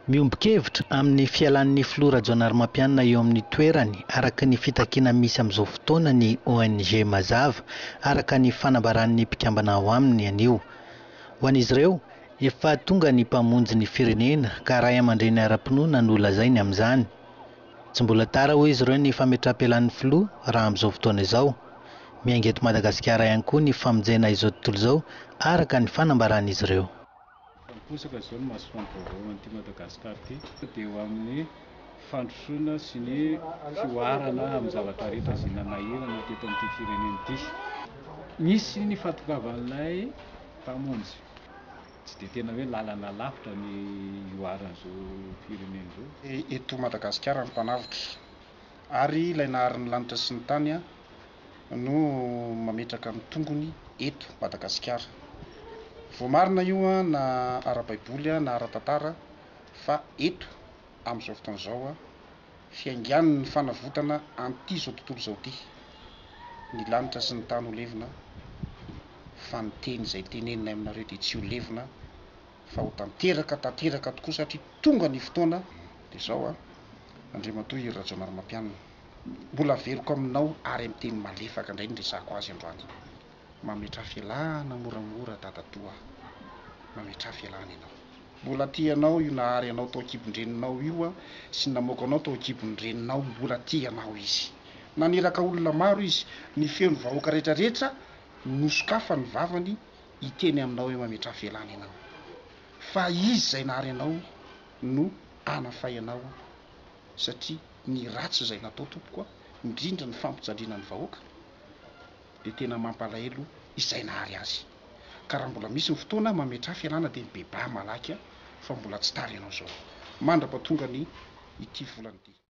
Miombon-kevitra amin'ny fialan'ny filoha Rajaonarimampianina eo amin'ny toerany araka ny fitakiana misy amin'izao fotoana ny ONG Mazava, araka ny fanambaran'ny mpikambana ao aminy anio. Ho an'izy ireo, efa tonga ny mpamonjy ny firenena ka raiamandreny ara-pinoana no lazainy amin'izany. Tsy mbola tara hoy izy ireo ny fametraham-pialan'ny filoha raha amin'izao fotoana izao. Miainga eto Madagasikara ihany koa ny famonjena izao tontolo izao araka ny fanambaran'izy ireo. Fa miposaka izao ny masoandro vaovao an'ity Madagasikara ity dia ho amin'ny fandrosoana sy ny fihoarana amin'ny zavatra rehetra izay nanahirana teto amin'ity firenena ity. Misy ny fahatongavan'ilay Mpamonjy. Tsy dia tena hoe lalana lavitra ny hihoaran'izao firenena izao. Eto Madagasikara ny Mpanavotra ary ilay nahary ny lanitra sy ny tany no mametraka ny tongony eto Madagasikara. Voamarina io na ara-baiboly na ara-tantara fa eto amin'izao fotoana izao fiaingan'ny fanavotana an'ity izao tontolo izao ity. Ny lanitra sy ny tany ho levona fa ny teny izay teneninay aminareo dia tsy ho levona fa ho tanteraka tanteraka tokoa satria tonga ny fotoana. Dia izao an, Andriamatoa Hery Rajaonarimampianina, mbola averiko aminao ary amin'ny teny malefaka indray ny resahako azy androany. Mametraha fialana moramora dadatoa a! Mametraha fialana ianao. Mbola tia anao io nahary anao tao an-kibon-dreninao io a, sy namoaka anao tao an-kibon'ny reninao, mbola tia anao izy. Naniraka olona maro izy, ny feon'ny vahoaka rehetra rehetra nosokafany ny vavany hiteny aminao hoe mametraha fialana ianao. Fa izy izay nahary anao no hanafay anao satria ny ratsy izay natao tompoko a, indrindra ny fampijaliana ny vahoaka, dia tena mampalahelo izay nahary azy. Ka raha mbola misy ny fotoana mametraha fialana dia mibebaha malaky fa mbola tsy tara ianao izao. Mandrapatonga ny ity volana ity.